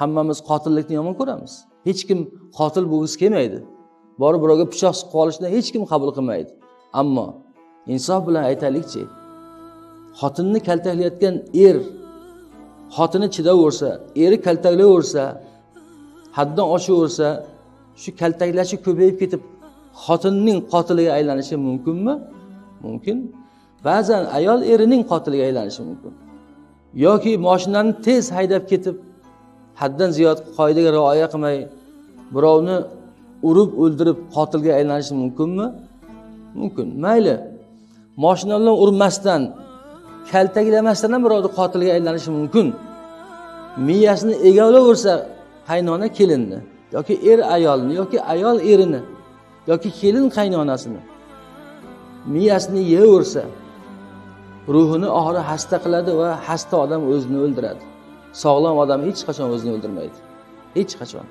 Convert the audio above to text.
Hammamiz qotillikni yomon ko'ramiz. Hech kim qotil bo'lgisi kelmaydi. Borib birovga pichoq suqib olishni hech kim qabul qilmaydi. Ammo insof bilan aytaylikchi, xotinni kaltaklayotgan er xotini chidaversa, eri kaltaklayversa, haddan oshaversa, shu kaltaklashi ko'payib ketib xotinning qotiliga aylanishi mumkinmi? Mumkin. Ba'zan ayol erining qotiliga aylanishi mumkin. Yoki mashinani tez haydab ketib, haddan ziyod qoidaga rioya qilmay, birovni urib o'ldirib qotilga aylanishi mumkinmi? Mumkin. Mayli, mashina bilan urmasdan, kaltaklamasdan ham birovni qotilga aylanishi mumkin. Miyasini egavlaversa qaynona kelinni, yoki er ayolni, yoki ayol erini, yoki kelin qaynonasini miyasini yeyaversa, ruhini oxiri xasta qiladi va xasta odam o'zini o'ldiradi. Sog'lom odam hech qachon o'zini o'ldirmaydi. Hech qachon.